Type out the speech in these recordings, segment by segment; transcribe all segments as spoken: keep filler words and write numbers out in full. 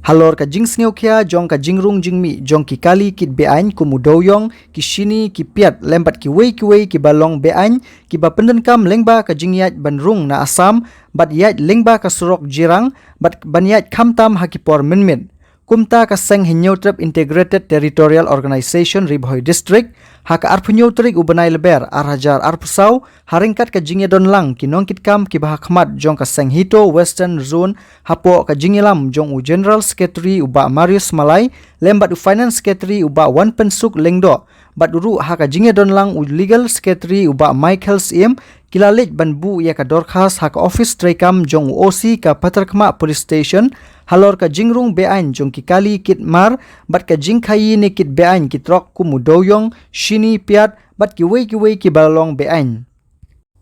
Halor ka jingsngewkhia jong ka jingrung jingmih jong ki kali kit be-aiñ kum u dewiong, ki shini, ki piat lem bad kiwei kiwei kiba long be-aiñ, kiba pyndonkam lyngba ka jingïaid ban rung na Assam bad ïaid lyngba ka surok Jirang bad ban ïaid khamtam ha ki por mynmiet. Kumta ka seng Hynñiewtrep Integrated Territorial Organization Ri Bhoi District, ha ka arphew hynñiew tarik u bnai Lber ar hajar arphew saw, ha ryngkat ka jingïadonlang ki nongkitkam kiba ha khmat jong ka seng HITO Western Zone, hapoh ka jingïalam jong u General Secretary u Bah Marius Malai, lem bad u Finance Secretary u Bah Wanpynsuk Lyngdoh, bad ruh ha ka jingïadonlang u Legal Secretary u Bah Michael Syiem, ki la leit ban buh ïa ka dorkhas ha ka office treikam jong u OC ka Patharkhmah Police Station, halor ka jingrung be-aiñ jong ki kali kit mar bad ka jingkhaïi ne kit be-aiñ ki trok kum u dewiong, shini, piat bad kiwei kiwei kiba long be-aiñ.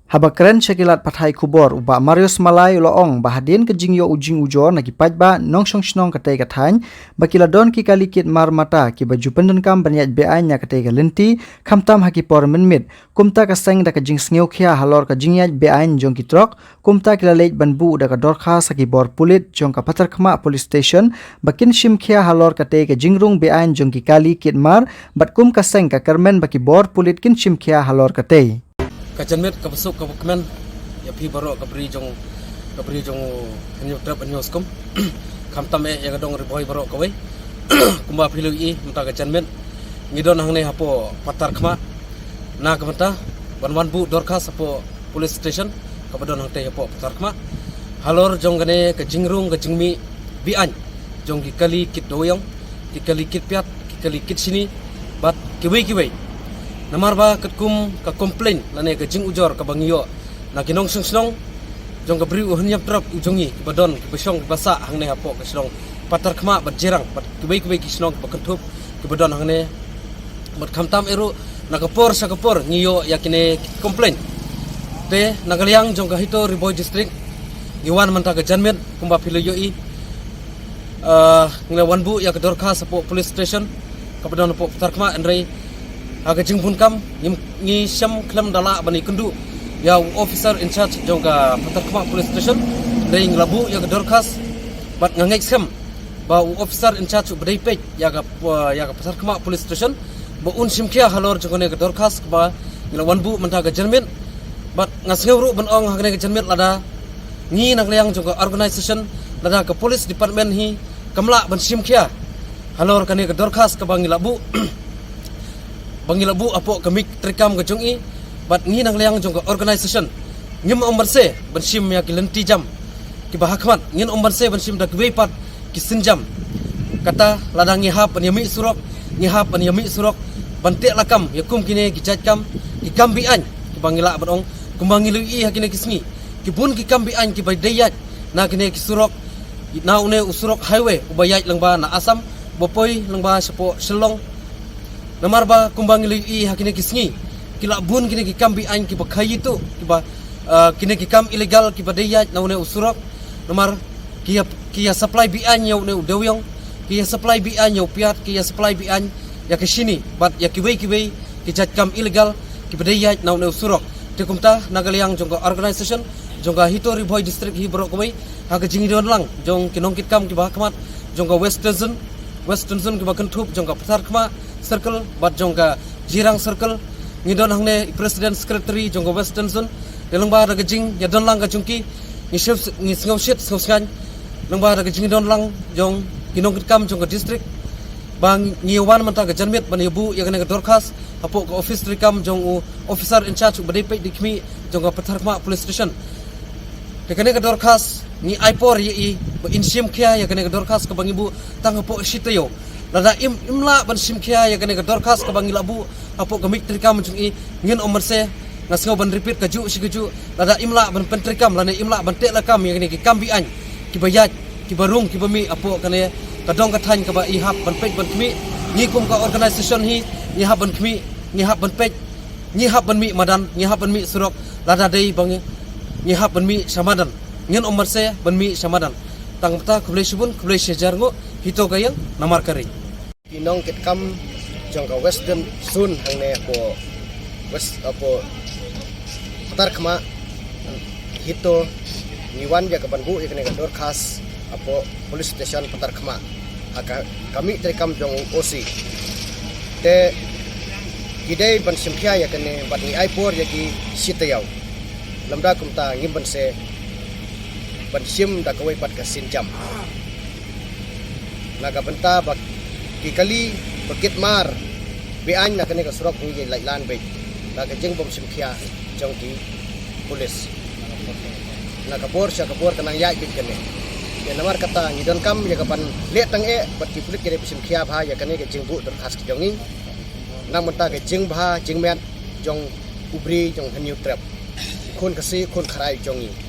Haba kren sha ki lad pathai khubor, u Bah Marius Malai u la ong ba hadien ka jingïoh u jingujor na ki paidbah nongshong shnong katei ka thaiñ, ba ki la don ki kali kit mar mata kiba ju pyndonkam ban ïaid be-aiñ na katei ka lynti, khamtam ha ki por mynmiet. Kumta ka seng da ka jingsngewkhia halor ka jingïaid be-aiñ jong ki trok, kumta ki la leit ban buh da ka dorkhas ha ki bor pulit jong ka Patharkhmah Police Station, ba kin shim khia halor katei ka jingrung be-aiñ jong ki kali kit mar, bad kum ka seng ka kyrmen ba ki bor pulit kin shim khia halor katei. Ka janmiet kaba suk kaba kmen ïa phi baroh ka bri jong, ka bri jong Hynñiewtrep Hynñiewskum. Khamtam eh ïa ka dong Ri Bhoi baroh kawei. Kumba phi la ïohi mynta ka janmiet ngi don hangne hapoh Patharkhmah, na ka bynta ban wan buh dorkhas hapoh police station kaba don hangtei hapoh Patharkhmah, halor jong kane ka jingrung ka jingmih be-aiñ jong ki kali kit dewiong, ki kali kit piat, ki kali kit shini bad kiwei kiwei. Namar ba katkum ka complain lane ka jingujor kaba ngi ïoh na ki nongshong shnong jong ka bri u Hynñiewtrep u jong ngi, kiba don, kiba shong, kiba sah hangne hapoh ka shnong Patharkhmah bad Jirang bad kiwei kiwei ki shnong kiba kynthup kiba don hangne. Bad khamtam eh ruh na ka por sha ka por ngi ïoh ïa kine ki complain. Te na ka liang jong ka HITO Ri Bhoi District ngi wan mynta ka janmiet kumba phi la ïohi. Ah, ngi la wan buh ïa ka dorkhas hapoh police station kaba don hapoh Patharkhmah, hynrei ha ka jingbun kam ngi, ngi shem khlem da lah ban ïakynduh ïa u officer in charge jong ka Patharkhmah Police Station. Hynrei ngi la buh ïa ka dorkhas bad nga ngeit skhem ba u officer in charge uba dei peit ïa ka, ïa ka Patharkhmah Police Station ba un shim khia halor jong kane ka dorkhas kaba ngi la wan buh mynta ka janmiet. Bad nga sngew ruh ban ong ha kane ka janmiet, lada ngi na ka liang jong ka organization, lada ka police department hi kam lah ban shim khia halor kane ka dorkhas kaba ngi la buh, ba ngi la buh hapoh ka mih treikam ka jong i, bad ngi na ka liang jong ka organization ngim ym banse ban shim ïa ki lynti jam kiba ha khmat, ngin ym banse ban shim da kiwei pat ki sienjam. Kata lada ngi hap ban ïa mih surok, ngi hap ban ïa mih surok ban teh lakam ïa kum kine ki jait kam, ki kam be-aiñ kiba ngi lah ban ong. Kumba ngi la ïohi ha kine ki sngi, ki bun ki kam be-aiñ kiba dei ïaid na kine ki surok, na une u surok highway uba ïaid lyngba na Assam, uba poi lyngba shapoh Shillong. Namar ba kumba ngi la ïohi ha kine ki sngi, ki la bun kine ki kam be-aiñ kiba khaïi tuh, kiba, ah, kine ki kam illegal kiba dei ïaid na une u surok. Namar ki ïa, ki ïa supply be-aiñ ïa une u dewiong, ki ïa supply be-aiñ ïa u piat, ki ïa supply be-aiñ ïa ka shini bad ïa kiwei kiwei ki jait kam illegal kiba dei ïaid na une u surok. Te kumta na ka liang jong ka organization jong ka HITO Ri Bhoi District hi baroh kawei, ha ka jingdon lang jong ki nongkitkam kiba ha khmat jong ka Western Zone, Western Zone kiba kynthup jong ka Patharkhmah Circle bad jong ka Jirang Circle. Ngi don hangne i President Secretary jong ka Western Zone. Te lyngba da ka jingïadon lang ka jong ki, ngi sngew, ngi sngew shit sngew sngewsih lyngba da ka jingdon lang jong ki nongkitkam jong ka district ba ngi wan mynta ka janmiet ban ïa buh ïa kane ka dorkhas hapoh ka office treikam jong u officer in charge uba dei peit dei khmih jong ka Patharkhmah Police Station. Te kane ka dorkhas ngi ai por ïa i ba in shim khia ïa kane ka dorkhas kaba ngi buh tang hapoh shi taïew. Lada im, im lah ban shim khia ïa kane ka dorkhas kaba ngi la buh hapoh ka mih treikam jong i, ngin ym banse, nga sngew ban repeat kajuh shi kajuh, lada im lah ban pyntreikam lane im lah ban teh lakam ïa kane ki kam be-aiñ kiba ïaid, kiba rung, kiba mih hapoh kane ka dong ka thaiñ kaba i hap ban peit ban khmih. Ngi kum ka organization hi ngi hap ban khmih, ngi hap ban peit, ngi hap ban mih madan, ngi hap ban mih surok. Lada dei ba ngi, ngi hap ban mih sha madan, ngin ym banse ban mih sha madan. Tang kata, khublei shibun, khublei shihajar nguh. HITO ka ïeng, namar ka ri. Ki nongkitkam jong ka Western Zone hangne hapoh West, hapoh Patharkhmah, HITO, ngi wan ïa ka ban buh ïa kane ka dorkhas Hapoh police station Patarkhmah, ha ka, ka mih treikam jong u O C. Te ki dei ban shim khia ïa kane bad ngi ai por ïa ki shi taïew. Lymda kumta ngim banse ban shim da kawei pat ka sienjam. Na ka bynta ba ki kali ba kit mar be-aiñ na kane ka surok ngi lait lan beit da ka jingbym shim khia jong ki police. Na ka por sha ka por ka nang ïaid beit kane. Ïa namar kata ngi donkam ïa ka ban leh tang eh bad ki pulit ki dei ba shim khia bha ïa kane ka jingbuh dorkhas ka jong ngi. Na ka bynta ka jingbha jingmiat jong u briew jong Hynñiewtrep, khun Khasi khun Khrai jong ngi.